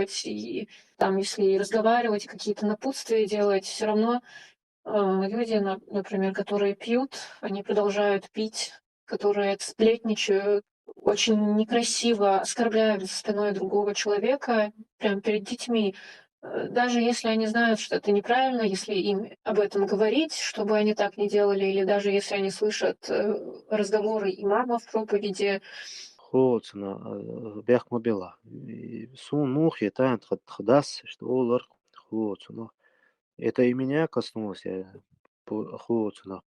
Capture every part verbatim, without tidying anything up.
и там, если и разговаривать, и какие-то напутствия делать, все равно э, люди, на- например, которые пьют, они продолжают пить, которые сплетничают, очень некрасиво оскорбляют за спиной другого человека, прямо перед детьми. Э, Даже если они знают, что это неправильно, если им об этом говорить, чтобы они так не делали, или даже если они слышат э, разговоры имама в проповеди, Хо, цуна, э, бехк ма бела. И сун мух я тан тха-, тха дас, что олар, хо, цуна. Это и меня коснулось, я по-, хо, цуна.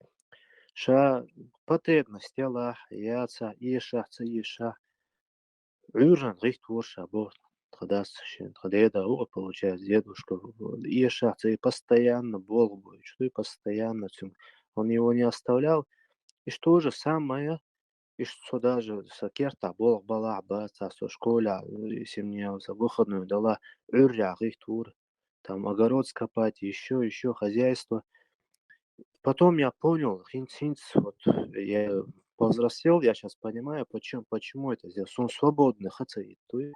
Ша потребность тела, яца, иша, ца иша. Уйран гихт ворша бо тха дас шин, тха деда, о, получается, дедушка, иша, ца и постоянно болх бой, что и постоянно цум. Он его не оставлял. И что же самое, и что даже са керта болх бала баца со школа, э, семья, за выходную дала, уйря гихт вор, там огород скопать, еще, еще хозяйство. Потом я понял, хинц, хинц, вот я повзрослел, я сейчас понимаю, почему, почему это сделал. Он свободный, хацаит. То есть,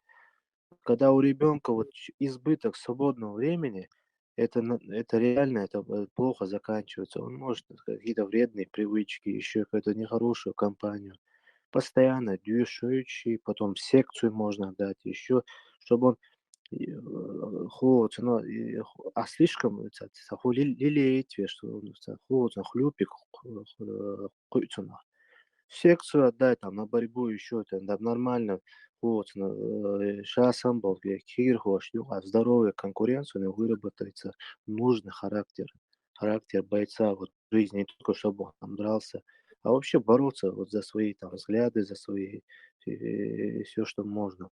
когда у ребенка вот ч- избыток свободного времени, это, на- это реально, это э, плохо заканчивается. Он может какие-то вредные привычки, еще какую-то нехорошую компанию. Постоянно дюшуючи, потом в секцию можно отдать, еще, чтобы он и, э, хо, цуна, и хо- а слишком, э, ца- ца- хо лил- лелеять ве, что он, ца- хо, ца хлюпик, х- х- хуй цуна. В секцию отдать, там, на борьбу еще, там, да, нормально, хо, цуна, э, ша сам был, э, кир хо, что, а здоровая конкуренция, у него выработается нужный характер, характер бойца вот в жизни, не только чтобы он там дрался, а вообще бороться вот за свои там взгляды, за свои, все, что можно.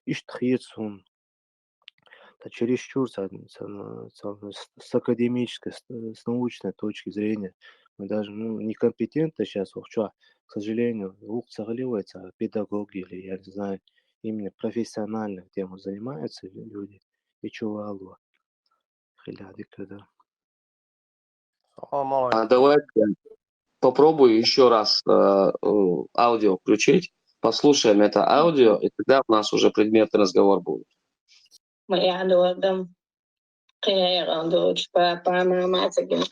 Ишт хецун. Это чересчур с, с, с, с академической, с, с научной точки зрения. Мы даже ну, некомпетентны сейчас, вообще, к сожалению, ух сагливается педагоги или, я не знаю, именно профессиональной темой занимаются лю- люди. И чего алло? Хиляды когда. Салам алейкум. А давайте попробую еще раз э, э, аудио включить. Послушаем это аудио, и тогда у нас уже предметный разговор будет. Ма яхьа дола дам. Кхин яхьа дола чу папа, мама, ца гина.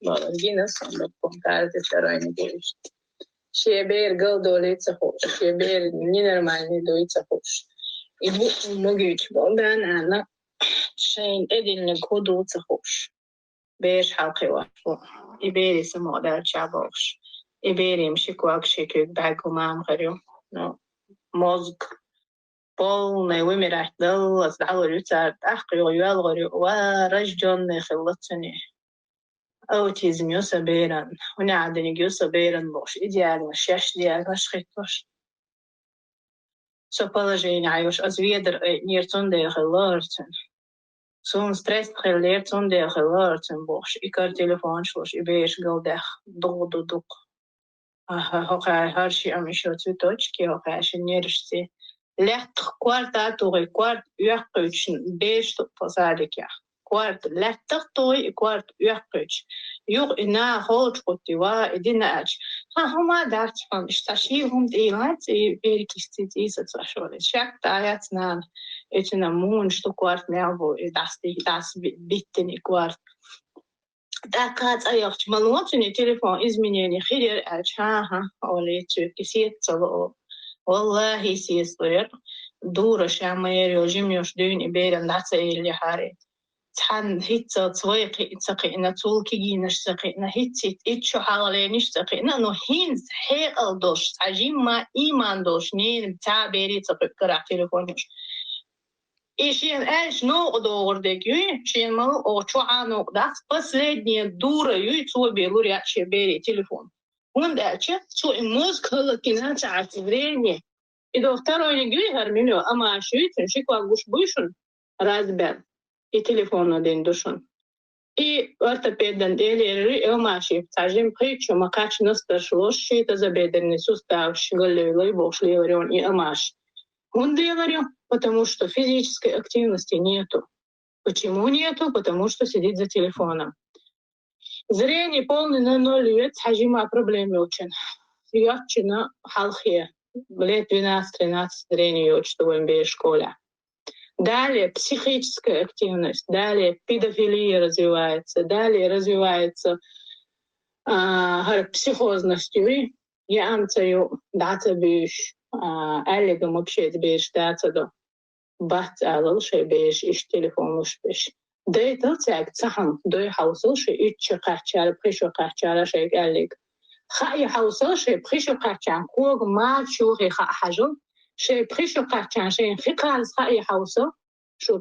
Дола гина сан да кон карти второй неделю. Шебер гал доли ца хош. Шебер ненормальный доли ца хош. И бу могич болдан ана. Шейн эдильник худу ца хош. Берш халкъи ваш. И бери само да чабош. И бери им шиквак шиквик багу мам харю. Ну, мозг полный вымирать дал, аз дал рюцар, ах, ё, ё, ё, ва, рождённый хилла цуни. Аутизм ё са беран, уни адениг ё са беран бош, идеально, шаш диагноз хит бош. Со положение айош, аз ведер, э, нир цун де хилла арцун. Сун стресс хиллер цун де хилла арцун бош, и кар телефон шлош, и беш галдах, дугу ду дук. Аха, хохай харши ам ишо цветочки, хохай ши нершси. Лехт кварта тугы, кварт уяхкыч, беш ту посадикях. Кварт лехт тугы, и кварт уяхкыч. Юг и на холч кутти ва, и дина ач. Ха, хума дарц хам, ишта ши хум ти ланц, и перекисти ти са цашоли. Шак та яц нан. Эти на мун, что кварт мяву, и дасти, дас би- биттин и кварт. Така цаёхч малоцуни телефон изменение хирер ач, ха-ха, оли цуки сиет цало. Валлахи сиет лоер. Дура шамаер ё жим ёш дюйн и берен даца или хари. Цан хитца цвай кица кина, цул кигинаш ца кина, хитцит иччо хагалениш ца кина, но хинз хекъал дош, ца жимма иман дош, нен ца бери ца кара телефон ёш. И шен эш ног догор дегюй, шен мал о чуа ног дас, последняя дура юй, цо белур я ше бери телефон. Хунда че, цо и мозг хала кина ца зрение. И до второй неделе гармилё, ама шуй, цун шиква гуш буйшун, разбен. И телефон один душун. И ортопедан делери, и ама ши, ца жим притчу, макач настар шлош, ши тазобедренный сустав, ши голевой бошли варён, и амаш. Он деларю, потому что физической активности нету. Почему нету? Потому что сидит за телефоном. Зрение полный на ноль вет, хажима проблем очень. Ячина халхе. Лет двенадцать-тринадцать зрение ёч, что в школе. Далее психическая активность, далее педофилия развивается, далее развивается а, хӀара психозность юй, яам ца ю, дӀа ца буьйш, а, аьллигам вообще бераш да ца до. Бац алал шай бераш иш телефон луш беш. Дайтал цаьг цахьан дой хьавсал шай ичча кхаччара, пхи шо кхаччара шай кӀаллиг. Хаа хьавсал шай пхи шо кхаччан кога мачухи хаа хьажал, шай пхи шо кхаччан шайн хи кхалс хаа хьавсал, шу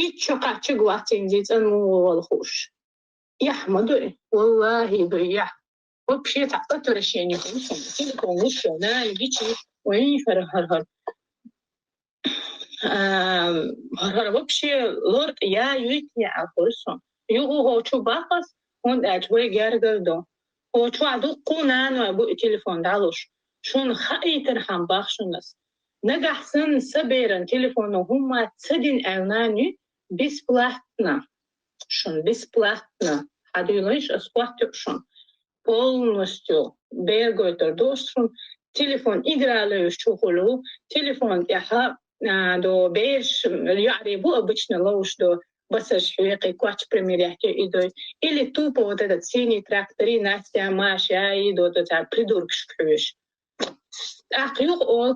ичча кхаччиг вацин зи цӀан мугӀу вала хууш. Яхь ма дуй, валлахи дуй яхь. Вообще цхьа отвращение хӀума суна. Телефон луш йо, нана гичи, вай хар хар хар. Ам, хар хар вообще лорд я юйт я ахур сон. Югу хо чу бахас, хун дач вай гергар до. Хо чу аду ку нана бу телефон далуш. Шун хаитар хам бахшунас. Нагахь сан саберан телефону хӀума цадин айлнани бесплатно. Шун бесплатно. Хьадуйлайш аскватту шун. Полностью бегойтар дошрун. Телефон игралуш чухулу. Телефон тяха, а, до беш, яри бу обычно лоуш до басаш хьуекъи квач примеряхте идой. Или тупо вот этот синий трактори Настя, Маша, и до, до, до придуркш хьуеш. ТӀаккха юха ол,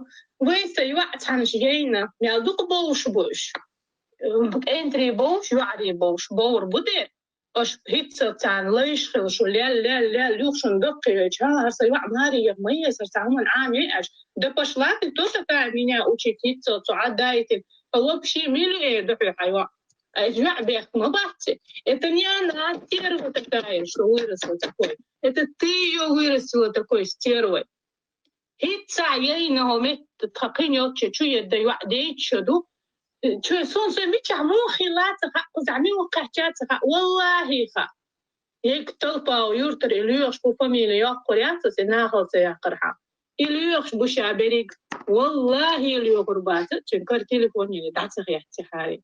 вай са йоӀ цхьанаш яйна, мел дукха бовш бу уж. КӀентри бовш, йоӀари бовш, бовр бу де. Аш хӀитца царна лайш хила шу, лел, лел, лел, юхшун даккхийча, хӀара са йоӀ мари яха ма езар, цхьа хӀуман Ӏам яй аш. Да пошла ты, кто такая меня учить, хӀитца цу Ӏадайтин. Вообще милуэр да хьо хьа йоӀ. Ай йоӀ бехк ма бац. Это не она стерва такая, что выросла такой. Это ты её вырастила такой стервой. ХӀинца яйна хӀо метта тха кхин йолчча чу едда йоӀ дейчча ду. Чу сун сой мичахь муха хилла ца хаьа, кхузахь муха кхаьчча ца хаьа, валлахӀи хаьа. Ек талпа юртара и лоьхуш бу фамилия йоккхур яц аса, и нахал ца яккхар хьа. И лоьхуш бу ша берриг, валлахӀи лоьхур бац, цуьнан кара телефон йина дӀа ца хетта ца хаьа.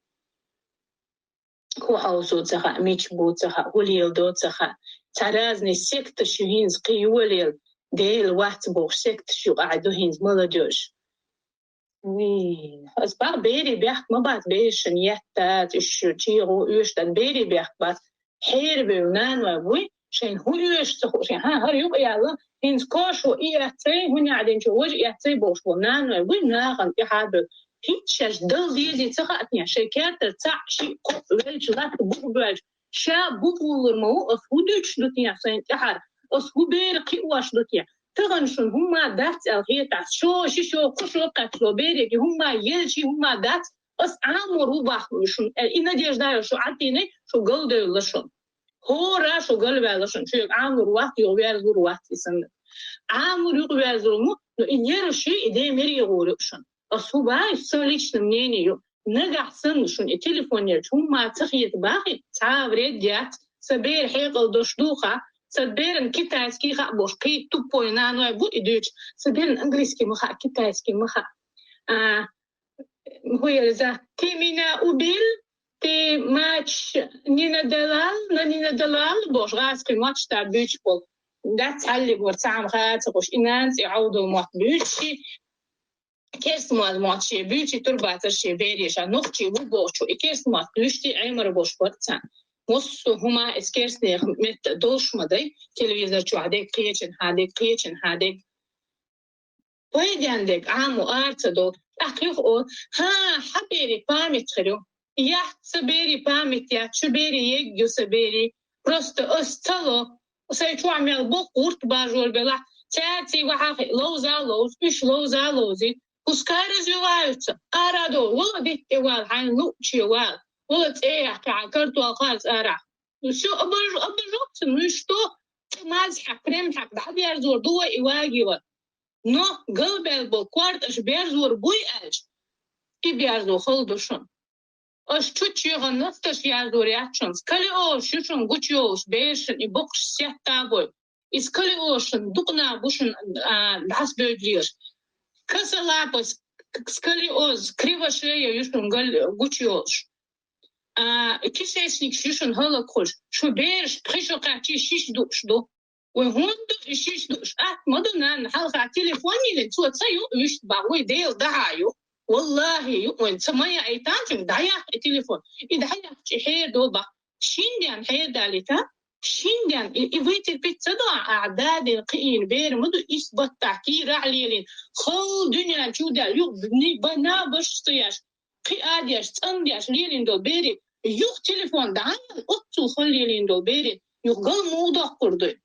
ХӀу хьовсу ца хаьа, мича бу ца хаьа, хӀу леладо ца хаьа. Цхьа разный секташ ю хӀинца кхин йолаелла, Дела вац бохуш секташ юкъахь ду хӀинца молодёжь. Уй, аса бакъ берий бехк ма бац, берашна еттац, уьш чегӀо оьшуш дац, берий бехк бац. Хьерабевлла наной буй, шайна хӀун оьшу ца хууш, хьан хӀара юкъа яьлла, хӀинца кошо и эццай, хӀун яӀдинчо важа эццай бохуш бу наной буй, нахана тӀе хьарбевлла. ХӀинца шаьш дала дезий ца хаьа тхьа, шайн кертара цхьаъ, шиъ, кхоъ велча, латта бух боьлча, ша бухуллур ма ву, ас хӀун дуьтуш ду тхьа сайна тӀаьхьара, ас хӀун бер кхиош ду тхьа. Тахана шуна хӀумма дац аьлла хетахь, шо ши шо, кхо шо кхаьччо береги хӀумма елчи хӀумма дац, ас Ӏамор ву бахлуй шуна, э, и надежда йо шу Ӏаттийна, шу галдевлла шуна. ХӀора шу галваьлла шуна, шу Ӏамор вац, юха верзур вац и санна. Ӏамор юха верзур ву, но и нерваш, и ден мере гӀур ю шуна. Ас хӀу баьхьа, сан личное мнение ю. Нагахь санна шуна и телефон ерча хӀумма ца хета бахи, цхьа а вред яц, сан бер хьекъал дош ду ха, сан беран китайский хаа бош, кхий тупой наной бу и дуьйцу, сан беран английский ма хаа, китайский ма хаа. А, хӀу яра за, ты меня убил, ты матч не надолал, но не надолал, бош, гӀаскхи матч та буьйцу бол. Дац хьалли гор, цхьа хаа ца хуш, и нанца и Ӏовдал мотт буьйцу ши, керс мотт ше буьйци турбацар ше береша, нохчи ву бохучу, и керс мотт луьшти Ӏемар бош бара царна. Массо хӀума эс керснех метта долуш ма дай, телевизор чохь дег, кхечан хьа дег, кхечан хьа дег. Пайден дег, Ӏамо ара ца долу. ТӀаккха юха о, хӀа, хьан бери память хир ю. Яц ца бери память, яц шу бери егг ю ца бери. Просто ас ца ло. Сайн чохь мел боккха гӀурт бажор белахь, цаьрций вахьа хи, ловза а ловза, уьш ловза а ловзи. Пускай развиваются. Ара до, вала дитте вала, хьайн луъче вала. Вала цӀе яхкахьа, картол харц арахь. Всё, обож-, обожжётся, ну и что? Цу мазхьа, крем хьакха, дӀаберзор ду вай и вагийла. Но галбаьлла болу корташ берзор буй аьлча, и берзо хала ду шуна. Аш чу чегӀан насташ яздор яц шуна. Сколиоз шу шуна гучуйолуш берашна и бокхуш сетта а бой. И сколиоз шуна дукъана бу шуна, а, дӀасабевллераш. Косолапоз, к-, сколиоз, кривошея ю шуна гал-, гучуйолуш. А, кишечник шу шуна хӀаллакхуш. Шу бераш пхи шо кхаьччи шиш дууш ду. Вай хӀунда ду и шиш дууш? Атта ма ду, нанна, хьалха телефон йиллина, цо ца ю, вуьшта бахьа, вай Дела дахьа ю. Валлахи, юкъман ца ма яйтанчунг дӀаяккха и телефон. И дӀаяккхачи хӀера долба. Шинден хӀера далита, шинден и, и вытерпеть ца до, а дадин кхиин бер ма ду, ис баттахь кийрахь лелин. Хал дуьнен чу дел, юх ни бана баш стояш, кхи адеш, цӀандеш лелин дол бери. Юх телефон дӀаял, оццул хал лелин дол бери. Юх гал мул доккхур дуй.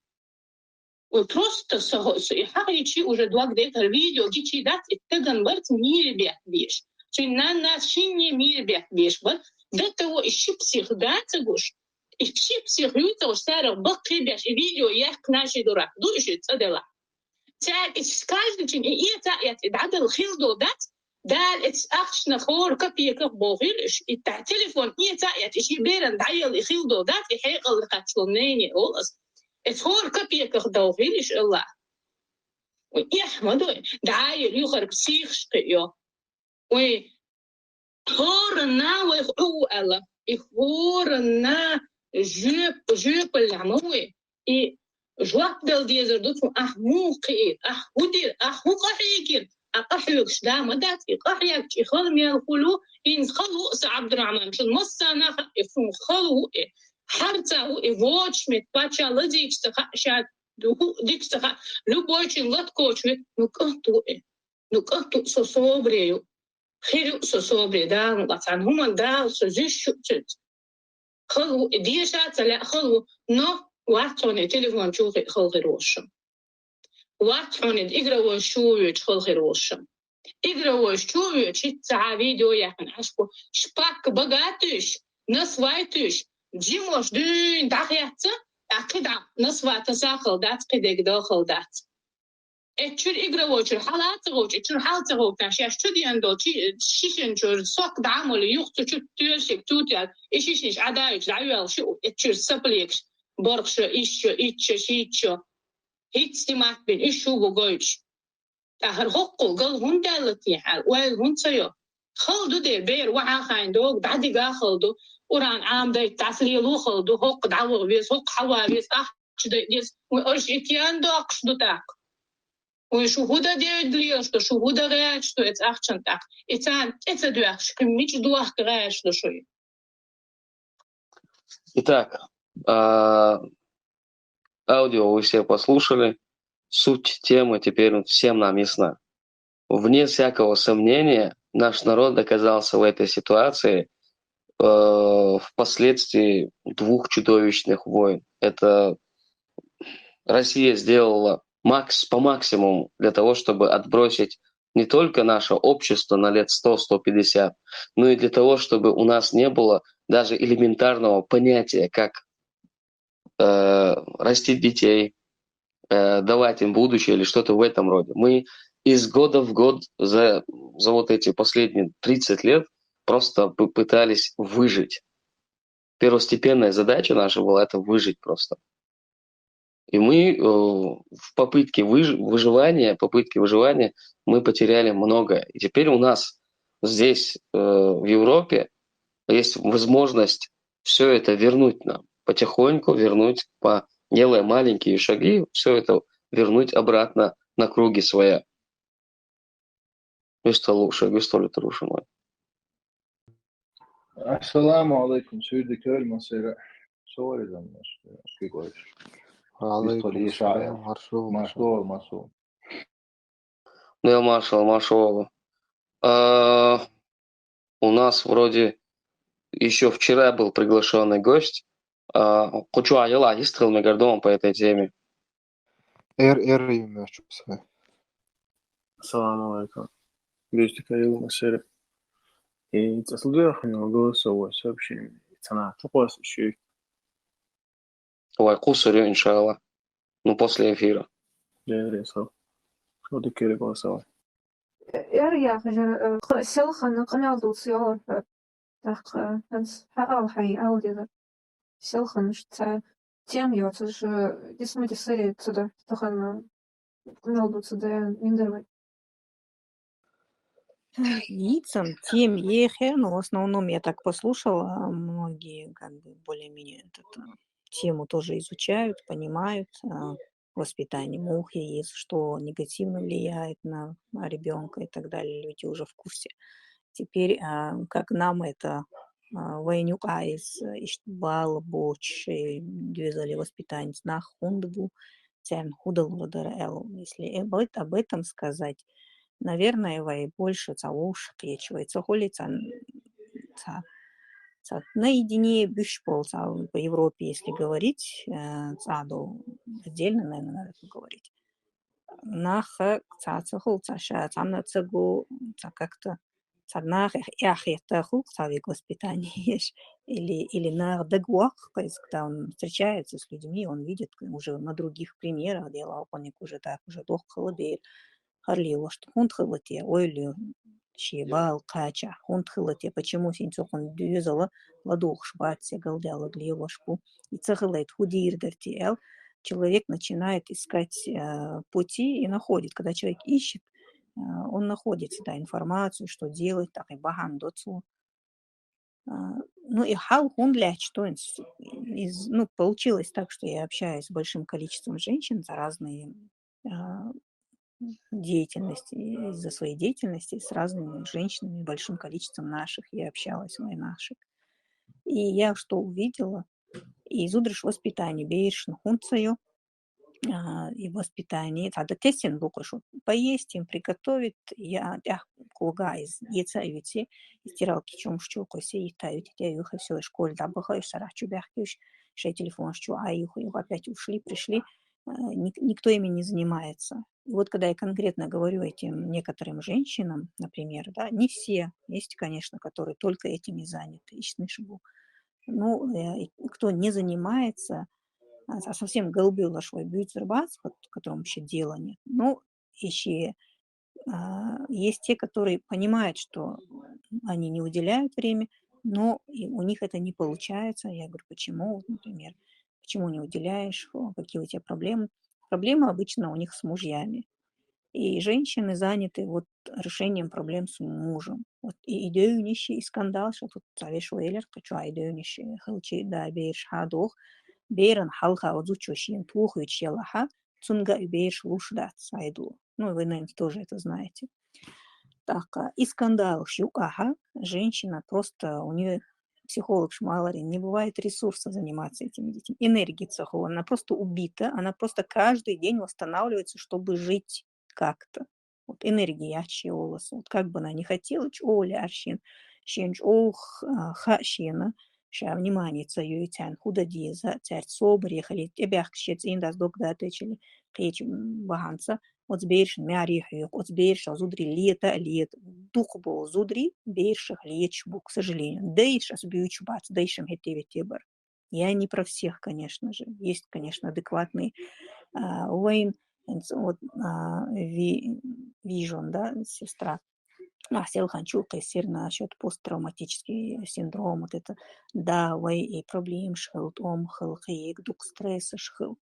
Ой, просто со, со, и хьагӀ ичи уже дог декхар видео гичи дац, и таган барц мийра бехк беш. Цуьнан нанас шинне мийра бехк беш бар. До того и ши псих дац гуш. И ши псих юй ца гуш, царах баккхий беш, и видео яхк наши дурак. Ду иши цӀа дела. Цаьрга и каждый чин и эца эц, и дӀадала хила долу дац, Дала эцу ахчанах хӀора копейках бохийла уьш. И та телефон эца а эца, и ши беран дӀаелла и хила долу дац, и хьекъал кхаччалла нейне олу ас. Эцу хӀора копейках довхийла уьш, Аллах. Ой, эхь ма ду, дӀа а елла, юхара психаш кхиъ йо. Ой, хӀоранна вайх Ӏу аьлла, и хӀоранна жоьп-, жоьпаллехь ма вуй. И жоп дала дезар ду цунна, ахь муха кхиира, ахь хӀун дира, ахь хӀун къахьегира, а къахьоьгуш да ма дац, и къахьегча и хала мел хуьлу, хӀинца хала ву аса Ӏабдурахьман, шун массарна а хаьа, и цунна хала ву и, харца ву и, воцуш метта паччахь лазийча ца хаьа, ша хӀу дика ца хаьа, любойчун латкочу метта, ну кӀант ву и, ну кӀант ву со собаре ю. Хир ю со собаре, Дала мукъа цхьана хӀуманна Дала со зуьйш ю цуьнца. Хала ву, и деша а ца лаьа хала ву, но вац хьуна и телефон чу хи-, хала хир волуш. Вац хьуна и игровой чу воьдуш хала хир волуш. Игровой чу воьдуш, хӀинца цхьа видео яьккхина Ӏаш бу, шпак бага туьйш, насвай туьйш, жимош дуьйна дӀахецна, тӀаккха кхидӀа насва таса хала дац, кхидерг дан хала дац. Эцу чуьра игровой чуьра хьала а ца гӀовчу, эцу чуьра хьала ца гӀовчу, шаьш чу деана долу чи-, шишина чуьра сок дӀа а молу, юха цу чу тоьшург тутел, и шишинаш Ӏадаьлча дӀайоьллуш ю, эцу чуьра саплекаш, бархӀ шо, исс шо, итт шо, шийтта шо. ХӀинца снимать бина, уьш шу бу гойтуш. ТӀаккха хӀара хӀоккхул гал хӀунда даьлла техьа, ойла хӀунда ца йо? Хала ду де, бер вахьа а хайна догу, дӀадига а хала ду, Къуръан Ӏамадайта дӀасалело а хала ду, хӀокху дӀаваха веза, хӀокху хьава веза, ахча дайа деза, вай аша и кен доккхуш ду тӀаккха. Вай шу хӀун дан девдалелаш ду, шу хӀун дан гӀерташ ду эцу ахчанна тӀаккха? И царна тӀе ца доьхкуш, кхин мича дохка гӀерташ ду шуй? Итак, а, аудио вы все послушали. Суть темы теперь всем нам ясна. Вне всякого сомнения, наш народ оказался в этой ситуации, э, впоследствии двух чудовищных войн. Это Россия сделала макс-, по максимуму для того, чтобы отбросить не только наше общество на лет сто, сто пятьдесят, но и для того, чтобы у нас не было даже элементарного понятия, как, э, растить детей, э, давать им будущее или что-то в этом роде. Мы из года в год за, за вот эти последние тридцать лет просто п-, пытались выжить. Первостепенная задача наша была — это выжить просто. И мы, э, в попытке выж-, выживания, попытке выживания мы потеряли многое. И теперь у нас здесь, э, в Европе, есть возможность всё это вернуть нам, потихоньку вернуть, по, делая маленькие шаги, всё это вернуть обратно на круги своя. Висталу шуьга, висталу тӀе рушин вай. Ассаламу алейкум, суьйре дика йойла, массеран. Со вай заммаш, куьг вайш. Алейкум салам, маршо, маршо. Маршо, маршо. Да, маршо, маршо. А, у нас вроде ещё вчера был приглашённый гость. А, кху чохь яла йистхила мегар ду по этой теме. Эр, эр, юмаш чу схьа. Ассаламу алейкум. Буьйса дика йойла, массеран. И цӀа ца доьхна йолу голосовой сообщение. Цхьана чу кхосса шуьга. Вай кхуссур ю, иншалла. Ну, после эфира. Деррис хьо. Хьо дика йойла, голосовой. Эр яхар, э, селхана къамел дувца йолу, э, тӀаккха, э, хӀинца хьан ала хьайн ала деза. Селханаш цара тема йоцуш, э, дисма-дисаре ца до, тахана, э, къамел дувца дан виндар вай. Дийцан тема ехар, но в основном я так послушала, многие как бы более-менее эту, э, тему тоже изучают, понимают, а, воспитание мухи есть, что негативно влияет на ребенка и так далее. Люди уже в курсе. Теперь, а, как нам это, а, вайна юкъа из, э, ишт бала боч, э, дезали воспитание нах хундбу, цен худал родара эл, если об эт-, об этом сказать, наверное, вай больше ца вовшахъечи, вай ца хули ца, ца, ца наедине бюш пол, ца по Европе, если говорить, э, ца до отдельно, наверное, надо поговорить. Наха ца ца хул, ца ша, ца на ца гу, ца как-то, ца нах эх, эх, эх, та хул, ца век воспитание еш. Или, или нах даг вах, то есть, когда он встречается с людьми, он видит уже на других примерах, дела, он уже так, уже дох хала бер. Харли, вот что хунд хала те, ой, лю, ши бал, кача, хунд хала те, почему син цо хунд дюзала, ладугш бат, се гал дела, гли, ваш ку. И ца хала эт худир дер те, эл, человек начинает искать, э, пути и находит. Когда человек ищет, э, он находит, да, информацию, что делать, так и бахан доцу. А, ну и хал хун для что из, из, ну, получилось так, что я общаюсь с большим количеством женщин за разные, а, деятельности, из-за своей деятельности с разными женщинами, большим количеством наших, я общалась, мои наших. И я что увидела? И из удрыш воспитания бейршн хунцаю, а, и воспитание, тогда тестин лукаш, вот, поесть им приготовить, я, я кога из, яйца юти, и стиралки чёмш чё косе, и та юти, я юха всё, школе да бахаешь, сарах чё бяхкаешь, шей телефон чё, а юха, юха опять ушли, пришли, э, ник-, никто ими не занимается. И вот когда я конкретно говорю этим некоторым женщинам, например, да, не все, есть, конечно, которые только этим и заняты, ищ нышбу. Ну, э, и кто не занимается, а, со-, совсем голубой лошвой будет взрываться, вот, которым вообще дела нет. Ну, ещё, а, есть те, которые понимают, что они не уделяют время, но и у них это не получается. Я говорю: «Почему?» Вот, например, «Почему не уделяешь? О, какие у тебя проблемы?» Проблемы обычно у них с мужьями. И женщины заняты вот решением проблем с мужем. Вот и, и дёниши, и скандал, что тут завеш уэлер, качу ай дёниши, хылчи да бейрш хадух, бейран халха вот зучу шин тух учела ха, цунга и бейрш луш дац айду. Ну, вы, наверное, тоже это знаете. Так, а, и скандал шук, ага, женщина просто, у неё психолог шмаларин, не бывает ресурса заниматься этими детьми. Энергии цеху, она просто убита, она просто каждый день восстанавливается, чтобы жить как-то. Вот энергия чьёлас. Вот как бы она ни хотела, чё ли аршин, шин чё х-, а, ха шина, ша внимание цаю цян худа диза, цяр собри хали, те бяхк шец индас дог да течели, кеч, м, баханца, вот бейрш мяри хюк, вот бейрш зудри лета, лет, дух бо зудри, бейрш леч бу, к сожалению. Дейш ас бюч бац, дейшем хете вете бар. Я не про всех, конечно же. Есть, конечно, адекватные. А, Уэйн, вот, а, Ви-, Вижн, да, сестра. А, Селхан Чулкы, сир насчёт посттравматический синдром, вот это, да, вай и проблем шхыл, ом хыл, хиек, дух стресс шхыл.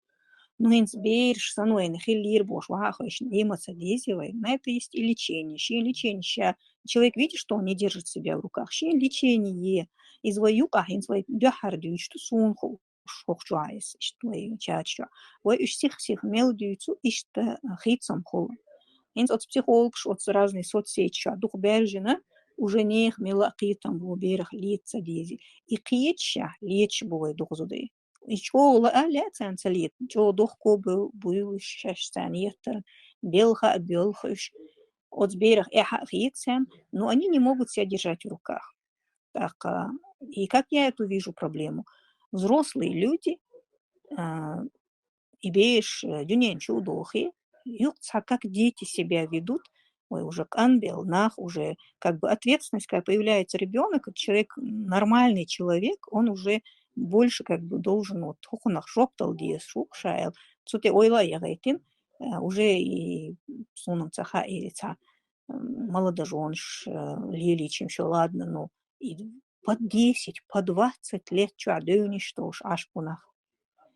Ну, инс бейрш сан вайны хиллир бош, ваха хойшн, эмоция дезевай. На это есть и лечение, ши лечение, ща человек видит, что он не держит себя в руках, ши лечение, из вай юкъа, инс вай дяхар дюч, ту сун ху. Шохчуайс, ишт вай чачу. Вай уж сих-сих мел дюйцу, ишт, э, хицам хул. Инц от психолог, ш-, от разные соцсеть, ша дух бержина, уже нех мела китам бу берах лица дези. И кича, леч бу вай дух зуды. И чё ла, а, ле цан ца лет, чё дух ко бу, бу шаш цан еттер, белха, белхуш. От берах, э, ха, хицам, но они не могут себя держать в руках. Так, а, и как я эту вижу проблему? Взрослые люди, а, и беш, э, дюнен чудохи, юкца, как дети себя ведут, ой, уже канбел, нах, уже как бы ответственность, когда появляется ребёнок, человек, нормальный человек, он уже больше как бы должен вот хухунах шоптал диес шук шайл, цуте ойла ягайтин, э, уже и сунам цаха или ца, м, молодожёнш, э, леличим, всё, ладно, ну, и по десять, по двадцать лет чё, а дёнишь, что уж, аж пунах.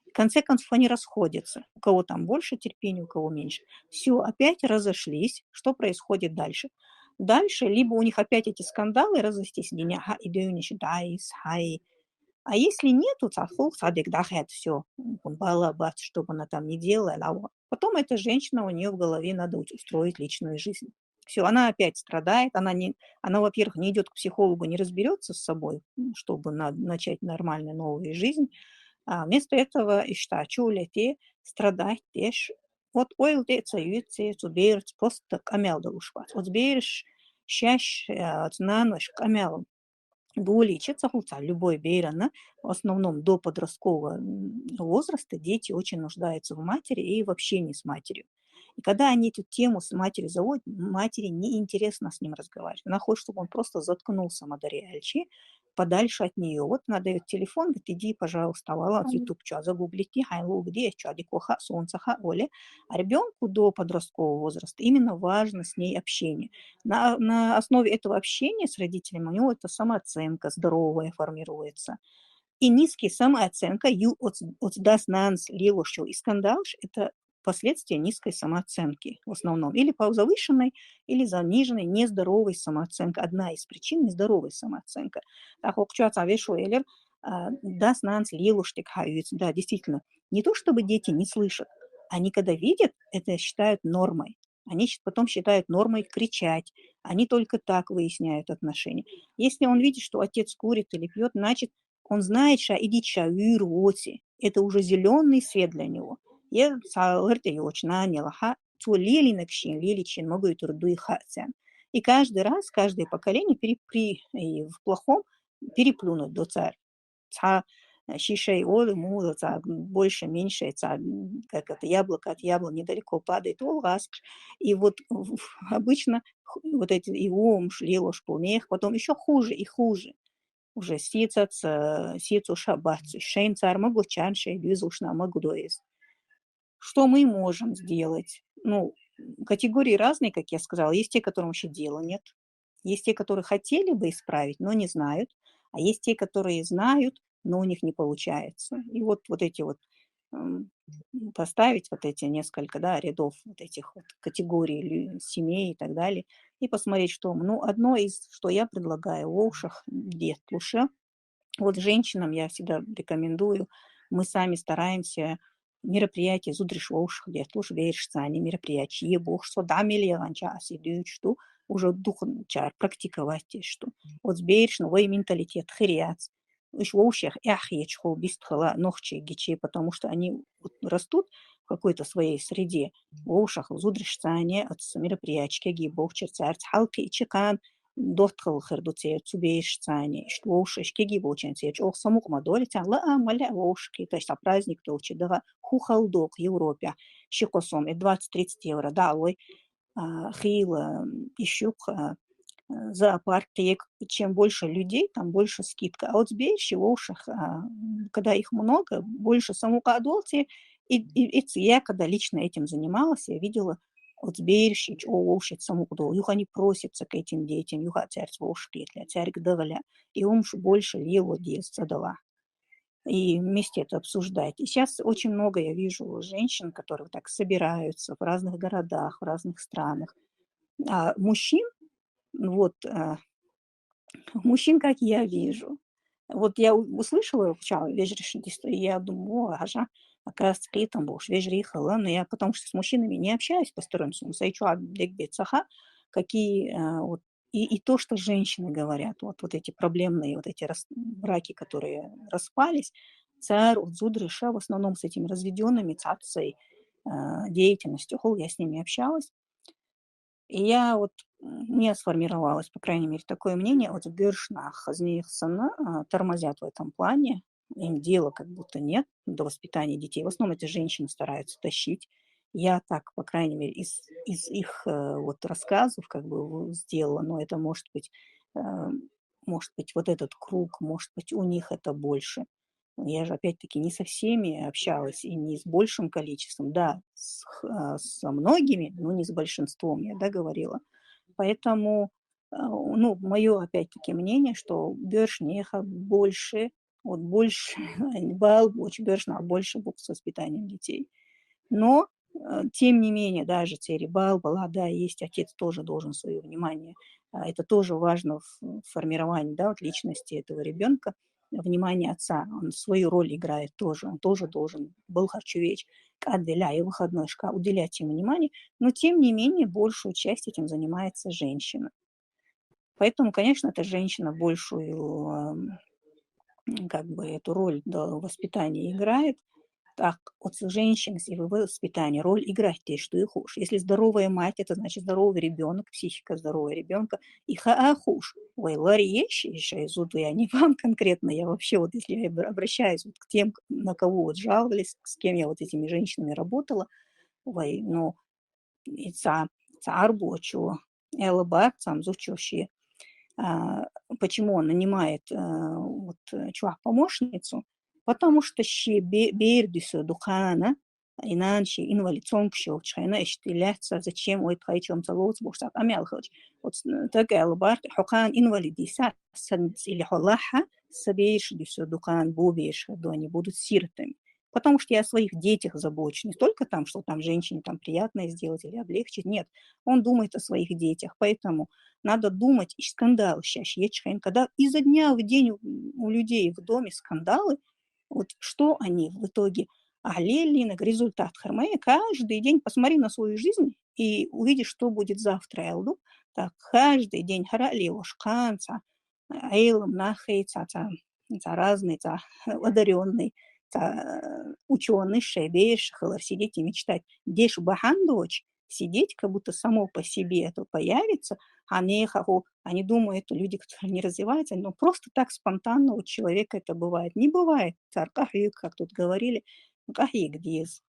В конце концов, они расходятся. У кого там больше терпения, у кого меньше. Всё, опять разошлись. Что происходит дальше? Дальше либо у них опять эти скандалы, развестись, диня, ха, и дёнишь, да, и с, ха, и А если нету, цахул, садик дахет, все, балла бац, что бы она там ни делала, а потом эта женщина, у нее в голове надо устроить личную жизнь. Все, она опять страдает, она, не, она, во-первых, не идет к психологу, не разберется с собой, чтобы на, начать нормальную новую жизнь. А вместо этого иштачу лети страдать теш. Вот ойл те цаюет, цу берц просто камел да ушвац. Вот берш шаш, цунан ваш камел. Доли чет сахулца любой берана, в основном до подросткового возраста, дети очень нуждаются в матери и в общении с матерью. И когда они эту тему с матерью заводят, матери неинтересно с ним разговаривать. Она хочет, чтобы он просто заткнулся, мадари альчи, подальше от нее. Вот она дает телефон, говорит: иди, пожалуйста, вала, YouTube, что загуглите, хайлу, где, что, дикоха, солнцеха, оля. А ребенку до подросткового возраста именно важно с ней общение. На, на основе этого общения с родителями у него эта самооценка здоровая формируется. И низкая самооценка, ю от, от дас нанс лилошо и скандалш, это последствия низкой самооценки в основном. Или по завышенной, или заниженной, нездоровой самооценка. Одна из причин — нездоровая самооценка. Так, окчуаца вешуэлер, дас нанс лилоштик хаюц. Да, действительно, не то чтобы дети не слышат, они когда видят, это считают нормой. Они потом считают нормой кричать. Они только так выясняют отношения. Если он видит, что отец курит или пьет, значит, он знает, что идит ша вир воти. Это уже зеленый свет для него. Я салырте йочна не лаха, то лили накшин, лили чин могу и турдуй хацян. И каждый раз, каждое поколение перепри, и в плохом переплюнуть до царь. Ца шишей олы, муза, ца больше, меньше, ца, как это, яблоко от яблони далеко падает, олгаск. И вот обычно вот эти и омш, лилош, помех, потом еще хуже и хуже. Уже сица, сица шабац, шейн цар могу чан, шей дюзушна могу доез. Что мы можем сделать? Ну, категории разные, как я сказала. Есть те, которым вообще дела нет. Есть те, которые хотели бы исправить, но не знают. А есть те, которые знают, но у них не получается. И вот, вот эти вот поставить вот эти несколько, да, рядов вот этих вот категорий семей и так далее, и посмотреть, что, ну, одно из, что я предлагаю, воушах дет лучше. Вот женщинам я всегда рекомендую, мы сами стараемся мероприятия зудриш воушах дет лучше, веришь, они мероприятия, бог, что да, мели ранча, а сидючту, уже дух чар практиковать, что вот бериш, ну, вой менталитет хыряц, иш воушех эх ечхо бистхала нохчи гичи, потому что они растут в какой-то своей среде. Воушах зудришцане от мероприятия ги бохчер царц халки и чекан дотхал хырду цер цу беришцане, иш воуш иш кеги бочен цер ох самук мадоли цан ла а маля воуш ки, то есть а праздник толчи дага хухал док Европе, ши косом и двадцать-тридцать евро да алой, хила ишюк зоопарк, чем больше людей, там больше скидка. А вот в Бельше, в Оушах, когда их много, больше самукадолти, и, и, и я когда лично этим занималась, я видела, вот Бельше, о, Оуши самукдол, юха не просится к этим детям, юха царь Оушкетля, царь Гдагля, и умш больше лило дез цадала. И вместе это обсуждать. И сейчас очень много я вижу женщин, которые так собираются в разных городах, в разных странах. А мужчин, вот, а, мужчин, как я вижу. Вот я услышала сначала вежришнтисто, и я думаю, о, ажа, оказывается, при этом больше вежри хала, но я потому что с мужчинами не общаюсь посторонними, сай чуа дегбецаха, какие а, вот и, и то, что женщины говорят, вот, вот эти проблемные, вот эти рас, браки, которые распались, цар, вот, зудриша, в основном с этими разведенными, цацей э, деятельностью, хол, я с ними общалась. И я вот, у меня сформировалось, по крайней мере, такое мнение, вот в Гершнах, Знейхсона э, тормозят в этом плане, им дела как будто нет до воспитания детей. В основном эти женщины стараются тащить. Я так, по крайней мере, из, из их э, вот рассказов как бы сделала, но это может быть, э, может быть, вот этот круг, может быть, у них это больше. Я же опять-таки не со всеми общалась и не с большим количеством, да, с, э, со многими, но не с большинством, я да говорила. Поэтому, э, ну, мое опять-таки мнение, что Бершнеха больше, вот больше, бал очень Бершна больше букв с воспитанием детей. Но э, тем не менее, даже церебал была, да, есть отец тоже должен свое внимание. А, это тоже важно в формировании, да, вот личности этого ребенка. внимание отца, он свою роль играет тоже, он тоже должен балхара чу веъча, кӀадвелахь, я выходной, ша уделять ему внимание, но тем не менее большую часть этим занимается женщина. Поэтому, конечно, эта женщина большую, ам, как бы эту роль до воспитания играет. Так, вот женщина, если вы воспитание, роль играть, ты что и хочешь. Если здоровая мать, это значит здоровый ребенок, психика здорового ребенка. И ха а хуш, вай лариш, и шай зуду, я не вам конкретно, я вообще вот, если я обра- обращаюсь вот к тем, на кого вот жаловались, с кем я вот этими женщинами работала, вай, ну, и ца, ца арбочу, элбар, цам зучу ши. А, почему он нанимает, э, вот, э, чувак помощницу? Потому что ши бе- бердису дукана, и нан ши инвалид цонг ши овчхайна, ишти лятца, зачем ой тхай чем ца лоц, бошца амял хылч. Вот, э, так элбар, хокан инвалидиса, сан или холаха, сабейш дису дукан, бубейш, они будут сиротами. Потому что я о своих детях забочусь. Не только там, что там женщине там приятное сделать или облегчить. Нет, он думает о своих детях. Поэтому надо думать, и скандал сейчас, когда изо дня в день у, у людей в доме скандалы, вот что они в итоге алелина, результат хармая, каждый день посмотри на свою жизнь и увидишь, что будет завтра, Элду. Так, каждый день харали ошканца, Эйлам нахей ца, ца, ца разный, ца одаренный, ца ученый, шебеш, хылар сидеть и мечтать. Деш бахандоч, сидеть, как будто само по себе это появится, а не хаху, они думают, люди, которые не развиваются, но просто так спонтанно у человека это бывает. Не бывает. Цар кахик, как тут говорили, кахик диз.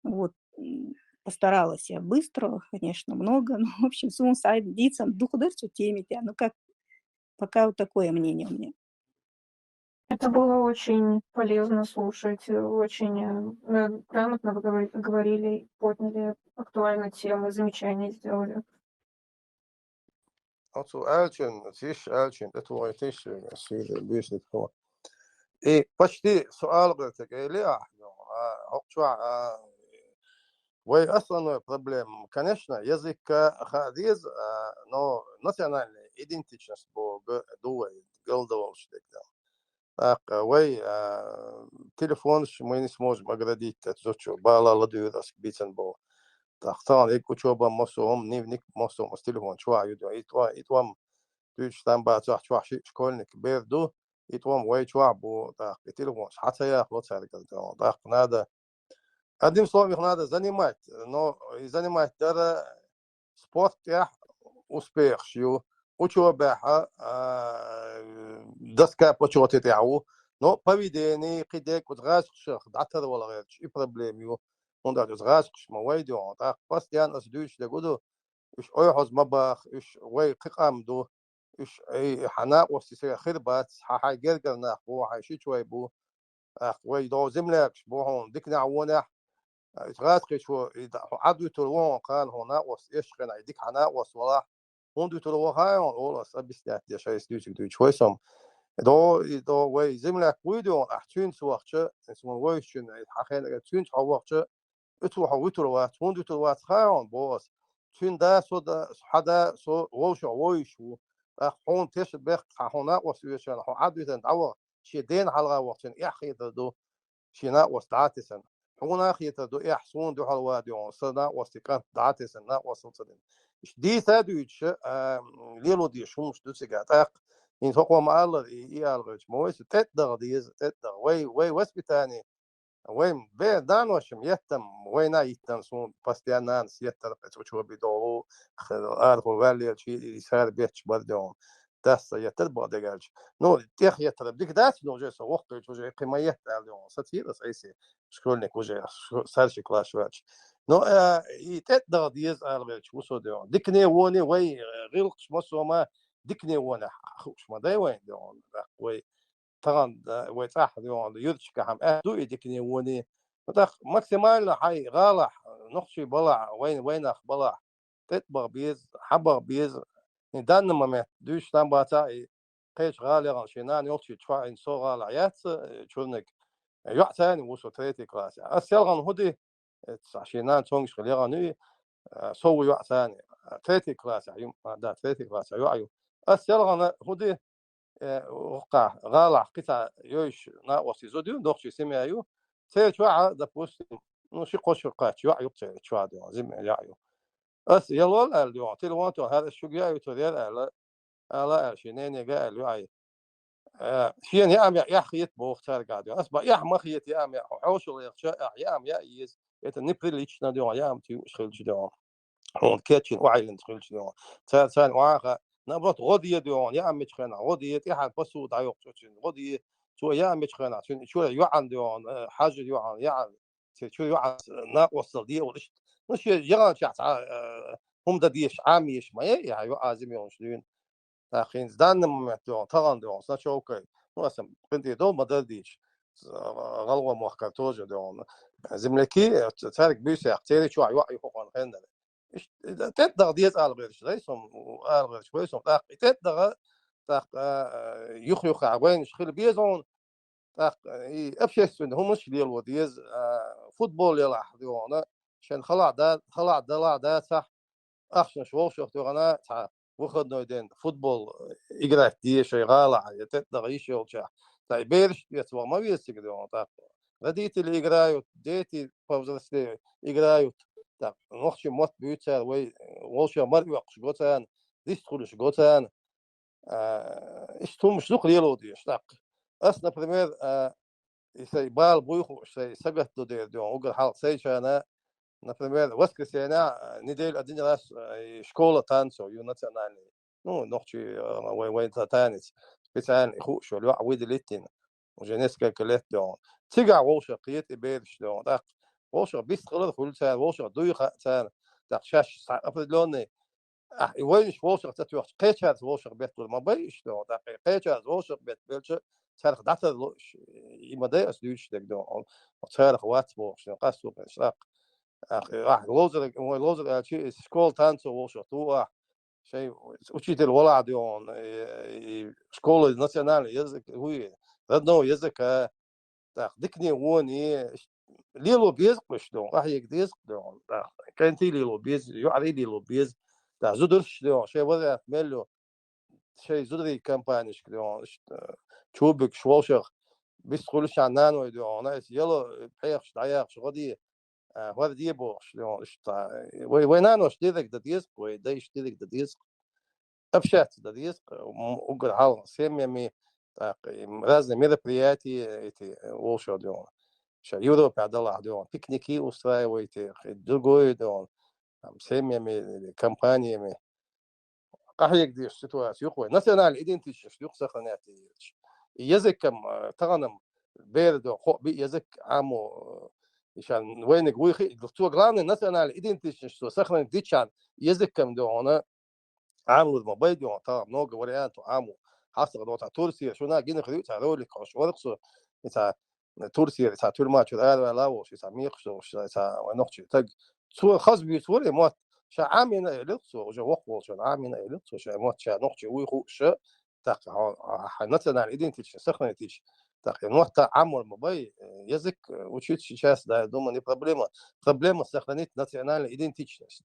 Вот, м, постаралась я быстро, конечно, много, но, в общем, сун сайт дицам дух дырцу темите, ну как, пока вот такое мнение у меня. Это было очень полезно слушать, э, очень, э, э, грамотно вы говори- говорили, подняли актуальную тему, замечания сделали. Оцу аьлчун, циш аьлчун, это твой тиш, сир, бишник хо. И почти суал гыртак, или а, ну, а, хокчуа, а, вай основной проблема, конечно, язык ха диз, а, но национальная идентичность бо г- дуай, голдовалш дегдал. Так, вай, а, телефонш мы не сможем оградить от зочу, бала ладуй раск бицен бо. Так, тан ик учоба мосом, дневник мосом, с телефон чуа юдо, и твам, и твам, тюч там бацах чуа ши школьник берду, и твам вай чуа бо, так, и телефон, хатая хлоцар гал, так, надо. Одним словом, их надо занимать, но и занимать дара спорт тях успех шью, учоба ха, а, доска почёта тях у, но поведение, кидек, вот газ шах, датар вала герч, и проблем ю, он да газ шах, ма вай дё, так, постоянно с дюч да гуду, уж ой хоз ма бах, уж вай кыкам ду, уж эй хана ости се хир бац, ха хай гергер нах бу, хай ши чой бу, ах вай до землякш бу хон, дикна вонах, ит газ кычу, и да, хо адуй тур вон кан хона ос, эш хена, и дик хана ос вала, хун дуй тур вон хай он, олас объяснять, я шай с дючик дюч, хой сом. До, и до вай земляк буйдён, ах чун суахча, сумон вай чун, ха хен чун суахча, Уьцу хьо вуьтур вац, хӀунда вуьтур вац хаьа хьуна боху ас. Цуьнан да со да, хьан да со вовшах вовзуш ву. ТӀаккха хьуна тешнабехк хьан хьуна накъост оьшучарна хьо Ӏадвитина дӀаваха, шен дена хьалха вахчарна эхь хетар ду, шен накъост дӀа а тесна. Хьуна а хетар ду эхь, суна дуьхьал вадоьгӀна, сан накъостий кӀант дӀа а тесна, накъост хӀума ца дина. Иштта дийца а дуьйцуш, а, лело дезаш хӀуманаш ду цигахь. ТӀаккха хӀинца хӀокхо ма-аллара, и, и ала гӀерташ ма вай со, тӀетӀадагӀа деза, тӀетӀадагӀа. Вай, вай воспитание, вай бе-, наношам еттам, вайна йиттан суна постоянно нанас еттар, кхечу учоби долу, х-, арахула ваьллелча, и, и сара бетташ бар де хьуна. Дас ца еттар бакъ дегарча. Ну, тӀех еттар дика дац, но уже со воккхавича уже кхин ма етта аьлла де хьуна. Сацийра ас айсе, школьник уже, ш-, старший класс ваьлча. Ну, э, и тӀетӀадагӀа деза ала гӀерташ ву со де хьуна. Дикане воне вай, э, гӀиллакхаш массо а ма дикане воне хууш ма дай вайн де хьуна. Вай тахана, э, вай цӀахь, юьрташкахь-м аьтто ду и дикане воне. Ну, тӀаккха максимально хьайн гӀалахь, нохчий балахь, вайн, вайнах балахь, тӀетӀабаха беза, хьабаха беза. И данный момент дуьйцуш там бацахь, и кхечу гӀала яхана шен нана йолчу чохь а, со гӀалахь яц, э, чурниг. ЙоӀ царна ву со третий классе. Ас селхана хӀун ди, э, цхьа шен нана цомгуш хила яхана ю, э, со ву йоӀ царна. Третий классе ю, а, да, третий классе йоӀ ю. Ас селхана хӀун ди, э, гӀалгӀахь кхин цхьа йойуш накъостий зуда ю, нохчийн семья ю, церан чохь а, допустим, ну, ши-кхо шо кхаьчча йоӀ ю-кх церан чохь а, дуьйна, жима йоӀ ю. Ас ялол аьлла, дуьйна, телефон тоьхна, хӀара ас шуьга яа ю, цо яра аьлла, ала аьлла, шен ненега аьлла, йоӀе. Э, шена яа-м яа эхь хета боху цаьрга, дуьйна. Ас боху, эхь ма хета, яа-м яа, хьо хьошалла яхча, эхь яа-м яа еза, это неприлично, дуьйна, яа-м туьйш хилча, дуьйна. Хьуна кечйина охьайиллина хилча, дуьйна. Цара, царна охьа а, наоборот, гӀо де, дуьйна, яа-м мича хенахь, гӀо де, тӀаьхьара посуда дӀайоккхучу оцу цуьнан, гӀо де, цо яа-м мича хенахь, цуьнан чуьра йоӀана, дуьйна, э, хьажа йоӀана, яа, церан чуьра йоӀана, э, накъосталла де олуш. Ну, шен яханчохь цхьа, э, хӀума дан дезаш, Ӏама езаш ма яй, яа, йоӀ а, жима йолуш дуьйна. ТӀаккха хӀинца данный момент, дуьйна, тахана, дуьйна, с ночёвкой, ну, аса кхин тӀе дов ма дара дийча, гӀалгӀай мохкара тоже, дуьйна, земляки, цаьрга буьйса яьккха, церан чохь йоӀ ю хӀокхуьнан хеннара. Иштта, тӀетта даха деза ала гӀерташ, дай сом, ала гӀерташ, вай сом, тӀаккха и тӀетта даха, тӀаккха, а, юх-юххехь вайнаш хила беза хьуна, тӀаккха и общественный хӀуманаш лело деза, а, футбол ялахь, дуьйна, шен халахь да-, халахь далахь дацахь, ахчанаш вовшах тоьхна, цхьа выходной день футбол, э, играть де шайн гӀалахь, я тӀетта даха йиш йолчохь. Ткъа и бераш тӀе ваха ма веза цига, дуьйна, тӀаккха. Родители играют, дети повзрослее играют. ТӀаккха нохчийн мотт буьйцу цара, вай, э, вовшех мара оьккхуш го царна, дистхуьлуш го царна. А, иштта хӀуманаш дукха лело дезаш тӀаккха. Ас, например, а, и сайн бала буй хууш, сайн сагатду дера, дуьйна, уггар хьалха сайчарна, например, воскресенье, а, неделю один раз, а, и школа танцев ю национальный. Ну, нохчий, а, вай, вай та-, танец. Специально и хууш йолу йоӀ выделить йина. Уже несколько лет, дуьйна. Цигахь вовшах кхета и бераш, дуьйна. ТӀаккха вовшах бистхилар хуьлу цара, вовшах дуй хаьа цара. ТӀаккха шаьш схьа определённый Ахь и вайнаш вовшах ца тоьхча, кхечаьрца вовшах бетталур ма бай иштта, тӀаккха кхечаьрца вовшах беттабелча, царах дӀатарло, и ма дай ас дуьйцуш дерг ду, царах вац бохуш, къасто кхин шракх. Ахь, ахь ловзар, вай ловзар аьлча, и школа танцев вовшах ту ахь, шайн учитель валахь дуьйна, и, и школа национальный язык, вуй, родного языка, тӀаккха дикане воне, лело беза-кх уьш дуьйна, къахьега деза-кх дуьйна, тӀаккха кӀентий лело беза, йоӀарий лело беза, тӀаккха зударш дуьйна, шайн вариант мел ю, шайн зударий компанешка дуьйна, иштта, чубуьгуш вовшах, бистхуьлуш шайн наной дуьйна, айса яло пхьегӀаш дӀаяхаш гӀо де, а, хӀора де бохуш дуьйна, иштта, вай, вай нанош дерриг дан деза-кх, вай дайша дерриг дан деза-кх. Общаться дан деза-кх, м, уггар хьалха семьями, тӀаккха и разные мероприятия, эти, э, вовшах дуьйна. Ша Европе далахь дуьйна, пикники устраивайте, и другое дуьйна, там, семьями или компаниями. Къахьега дезаш ситуация ю-кх вай. Национальная идентичность ю-кх сохранять йелча. И языкам, э, таханам бер дуьйна, кхо-биъ язык Ӏамо, э, и ша вайниг вуй хи, цо главный национальная идентичность цо сохранить дича языкам дуьйна, Ӏамалур ма бай дуьйна, тахана много вариантов Ӏамо. ХьастагӀа доцу цхьа Турцера, шуна гина хир ю цхьа ролик, хьо шу вара-кх со, и цхьа Турцера, цхьа тюрьма чуьра араваьлла волуш, и цхьа мекхаш долуш, и цхьа вайн нохчи таг. Цо хаза буьйцура и мотт. Ша Ӏамийна а элира цо, уже воккха волчунна Ӏамийна а элира цо, ша мотт ша нохчи вуй хууш, тӀаккха хьо, хьайн национальная идентичность сохранить йича, тӀаккха и мотт Ӏамор ма бай, язык учить сейчас, да, я думаю, не проблема. Проблема сохранить национальную идентичность.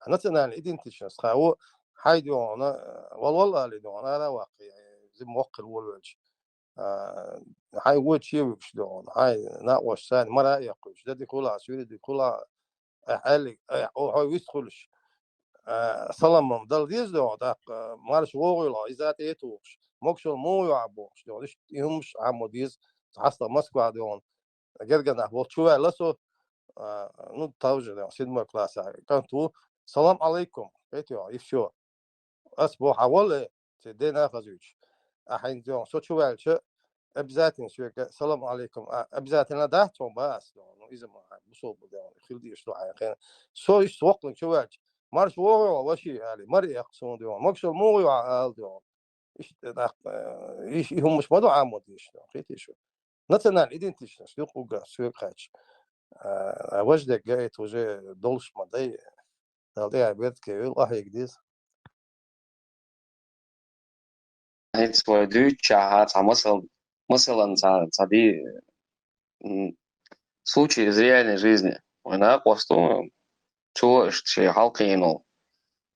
А национальная идентичность, хьан ву, хьайн дуьйна, вала-вала али дуьйна, ара а ваккхий, зим воккхал волавелча. А, хьайн вочу чевуьгуш дуьйна, хьайн накъош сайна мара а эккхуьйтуш, дадик хуьлахь, суьйредик хуьлахь, ахь аьллиг, ахь, о, хьо вист хуьлуш. А, салам-м дала деза дуьйна, тӀаккха марша вогӀийла, иза тӀе а тухуш, могушалла муха ю ахь бохуш дуьйна, иштта и хӀумаш Ӏамо деза, хьастагӀа Москвахь дуьйна, гергарнах волчу чу ваьлла со, а, ну, товжа, да, седьмой класса кӀант ву. «Салам алейкум», хӀета йо, и всё. Ас боху, хьан вала, цу дена хазуьйтуш. Ахь хӀинца йо, со чу ваьлча, обязательно соьга «Салам алейкум», а, обязательно дац хьуна, ба ас, йо, ну, иза ма хьан, бусалба, да, хила дезаш ду хьайн хенахь. Со иштта воккханиг чу ваьлча, марша вогӀийла, ваши, али, мара эккха суна, да, йо, могушалла муха ю ахь, ала, да, йо. Иштта тӀаккха, э, и, и хӀумаш ма ду Ӏамо дезаш, хетий шу? Национальная идентичность ю-кх уггар соьга хаьттича. А, а важа дерг а это уже долуш ма дай. Дала тӀехь беркате йойла, къахьега деза. ХӀинца вай дуьйцучохь цхьа масал, масалан, цхьа, цхьа ди-, м, случай из реальной жизни. Вайн накъосто, цо иштта шен хьалкхийна волу,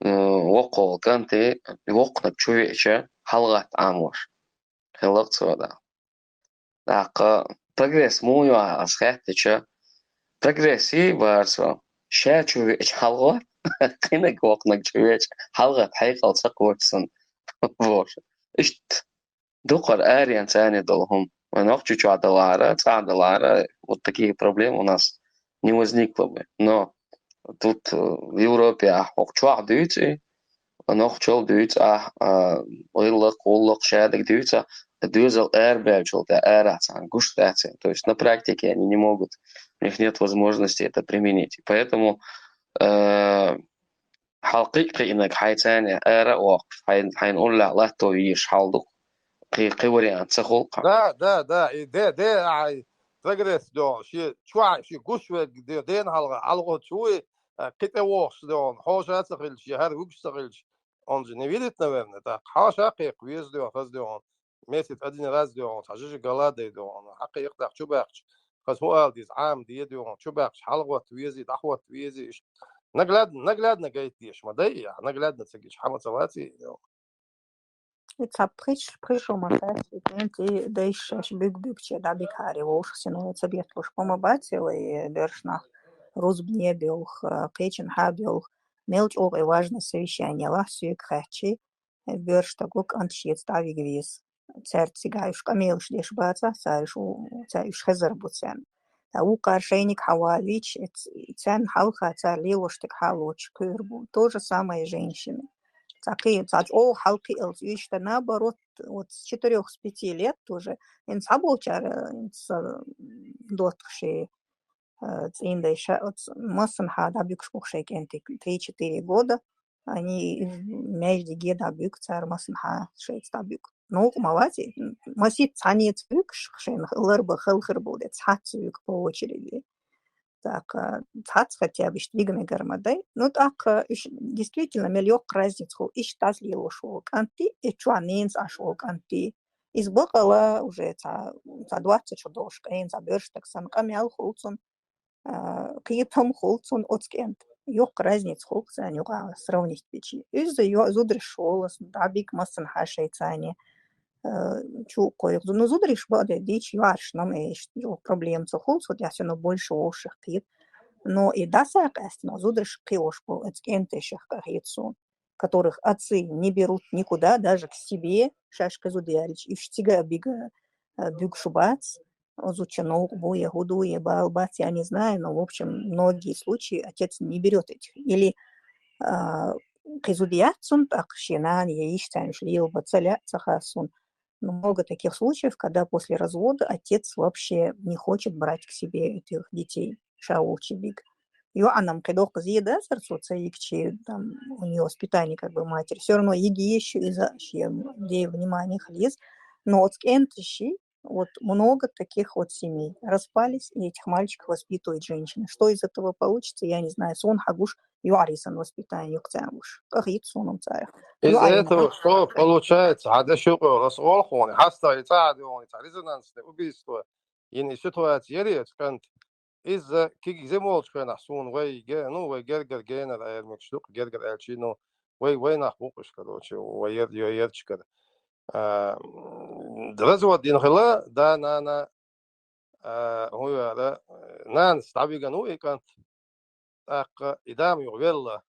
м, воккха волу кӀанте, воккханиг чу веача, хьалагӀатта Ӏамош. хилла цо, да. ТӀаккха прогресс муха ю ас хаьттича, прогресс и барсо, ша чу веача хьалгӀо, кхинаг вокханаг чу веача хьалгӀа хьекъал ца кхочу сан. Боже. Иштта дукхар арен царне долу хӀума. Вайн нохчи чохь далара, цӀа далара, вот такие проблемы у нас не возникло бы. Но тут, э, в Европе ахь хӀокху чохь дуьйцу и, нохчалла дуьйцу ахь, а, гӀиллакх, гӀуллакх, шадерг дуьйцу ахь, доьзал арабаьллачул тӀе арахь цхьаьна гуш дац. То есть на практике они не могут, у них нет возможности это применить. И поэтому, э, хьалкхиъ кхиънарг хьайн царне ара а воккхуш, хьайн, хьайн уллехь латто везаш хьал ду. Кхин, кхин вариант ца хуьлу-кх. Да, да, да. И де, де, ай, прогресс доьгӀу. Шен чохь, шен гуш верг де, дена хьалха, хьалха чу вуй, а, кхин тӀе вогӀуш доьгӀу. Хьоша ца хилча, я хӀара вуьгуш ца хилча, он же не видит, наверное, так. Хьоша кхайкха веза доьгӀу, хаза доьгӀу. Месяц один раз доьгӀу, цхьа жижиг гала дай доьгӀу. Хьакхайкха дах чу баьхча, хаза хӀу ала деза, Ӏама де доьгӀу. Чу баьхча, хьалгӀотта вези, дӀахӀотта вези, иштта. Наглядно, наглядно гайта деш ма дай, наглядно ца гича, хьама ца лаций, доьгӀу. И цхьа пхиш-, пхишо ма саьш, и кӀентий дайша шаьш буьг-буьгче дӀабигахьара вовшах сино ца бетталуш хӀума бац, вай боьрша нах рузбане а боьлху, кхечанхьа а боьлху. Мел чӀогӀа важное совещание лахь соьга хаьттича, боьрша стаг ву, кӀант шеца дӀавига веза. Цаьрца цигахь уьш къамелаш деш бацахь, цара уьш у-, цара уьш хезар бу царна. Ткъа вукхара шайниг хьан валийча, эц-, царна хьалха цара лелош дерг хьалочу кхуьур бу. То же самое женщины. Цхьа кхи-, цхьа чӀогӀа хьалкхиалц, иштта наоборот, вот с четырёх, с пяти лет тоже, хӀинца цхьаболчара, хӀинца, м, доттагӀа ши, э, цӀийндай ша-, оц-, массанхьа дӀабуьгуш бу шайн кӀентий три-четыре года, они междиге дӀабуьгу, цара массанхьа шайца дӀабуьгу. Новкъа ма вац и, масийтта цхьаьнца вуьгуш, шайна ларба халхар бу де, цхьацца вуьгу по очереди. ТӀаккха цхьацца хотя бы иштта вигна гар ма дай. Ну, тӀаккха уьш действительно мел йоккха разница хуьлу, иштта дӀасалелош волу кӀант и, и чохь ненца Ӏаш волу кӀант и. Иза бакъала уже цхьа, цхьа двадцать шо долуш къена, цхьа боьрша стаг санна къамел хуьлу цунна, а, кхетам хуьлу цунна оцу кӀентан. Йоккха разница хуьлу царна юкъахь сравнить бичи. Иза йо-, зударша волу, дӀабига массанхьа шайца, а, чу кхойкху. Ну, зударша бакъдерг дийцича, йоӀаршна-м иштта йо-, проблема ца хуьлу, цу тӀехь всё равно больше вовшах кхета. Но и дӀаса а къаьстина, зударша кхиош болу оцу кӀентан шех къахета суна, которых отцы не берут никуда, даже к себе, шаьш кхин зуда яьлча, уьш цига а бига, а, буьгуш бац, озучу новкъа бу, я хӀу ду, я бала бац, я не знаю, но, в общем, многие случаи отец не берёт этих. Или, а, кхин зуда яц цунна, тӀаккха шен нана я йиша царна уьш лелабан ца лаьа, ца хаьа суна. Но много таких случаев, когда после развода отец вообще не хочет брать к себе этих детей, ша волчу бига. ЙоӀана-м кхин доккха зен дацара цо ца йигчи, там, у неё воспитание как бы матери. Всё равно йига еза иза, шен ден внимание хила еза. Но оцу кӀентан ши, вот много таких вот семей распались, и этих мальчиков воспитывает женщина. Что из этого получится, я не знаю. Суна хьан гуш, йоӀарий санна воспитание ю-кх царна гуш. Къахета суна-м царах. Из этого что получается? Хьан дашуьйкъо, ас олу хьуна, хьастагӀа и цӀа а дуьйхьуна, цхьа резонансное убийство йина и ситуация яра оцу кӀанта. Иза кегий зен волчу хенахь суна вай ге-, ну, вай гергара генара эр мегаш ду-кх, гергара аьлчи, ну, вай, вай нах бу-кх уьш, короче, вай ер-, йо-, ерчкара. А, м, развод йина хила, да, нана, а, хӀун яра, нанас дӀавигна ву и кӀант. ТӀаккха и да-м юха велла.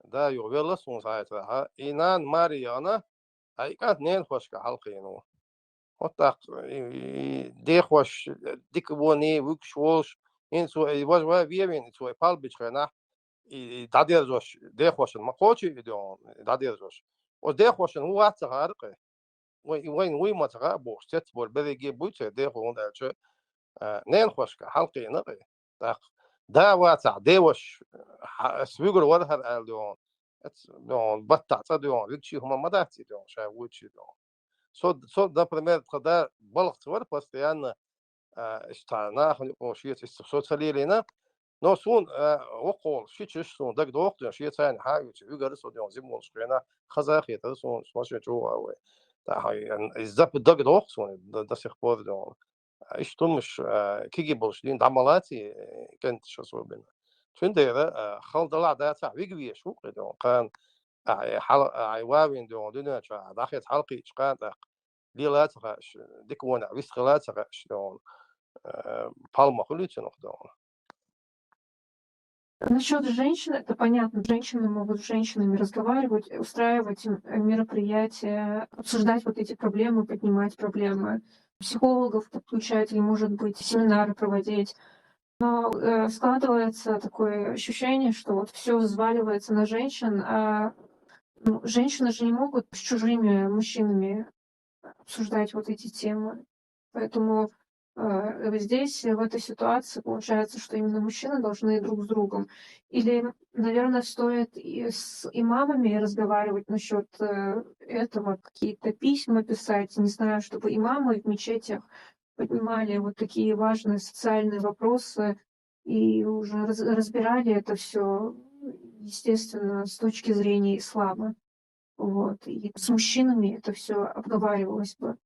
Да юха велла суна схьахетарехь. И нана маре яхана, а и кӀант ненахошка хьалакхиъна ву. Вот так, и, и дехош дика воний, вуьгуш волуш, хӀинца цо и важа ван вевина, и цо и палбичу хенахь, и, и дӀадержош, дехошна ма кхочий и дуьхьал, и дӀадержош. Оцу дехошна хӀун вац ца хаьара-кх. Вай, вайна вуй ма ца хаьа бохуш, цецбевлла берриге буй церан дехо, хӀунда аьлча, а, ненахошка хьалакхиъна кхин. ТӀаккха да вацахь, деваш, хьа-, ас вуьгур вара хӀара аьлла дуьхьал, эц дуьхьал, баттахь цӀа дуьхьал, вуьгучий хӀума ма дац и дуьхьал, ша вуьйцучий дуьхьал. Со, со, например, тхан да балхаца вара постоянно, а, иштта нахана юкъа шеца иштта со ца лелийна, но суна, а, воккхаволуш шичаш суна дагадогӀу, шен царна хьан а вуьйцу, вуьгара со дуьхьал, зима волуш хенахь, хаза а хетара суна, со машен чу вогӀу вай. ТӀаккха, а, и зап-, дагадогӀу суна до, до сих пор дуьхьал. Иштта хӀумаш, а, кегий болуш дийна дӀа ма лаций, э, кӀенташ особенно. Цундела, а, хала далахь дацахь, вига везаш ву-кх и дуьхьал, кхана, а, э, хьала, а, э, ван вина дуьхьал дуьнен чохь, а, дӀахеца хьалакхиъча кхана тӀаккха. лела ца хаьаш, дика вонахь вистхила ца хаьаш догӀна, э, пхьал ма хуьлуьйту цунах догӀна. Насчет женщин, это понятно, женщины могут с женщинами разговаривать, устраивать мероприятия, обсуждать вот эти проблемы, поднимать проблемы. Психологов подключать или, может быть, семинары проводить. Но э, складывается такое ощущение, что вот все взваливается на женщин, а ну, женщины же не могут с чужими мужчинами обсуждать вот эти темы. Поэтому э, здесь, в этой ситуации, получается, что именно мужчины должны друг с другом. Или, наверное, стоит и с имамами разговаривать насчет э, этого, какие-то письма писать, не знаю, чтобы имамы в мечетях поднимали вот такие важные социальные вопросы и уже раз- разбирали это все, естественно, с точки зрения ислама. Вот. И с мужчинами это все обговаривалось бы.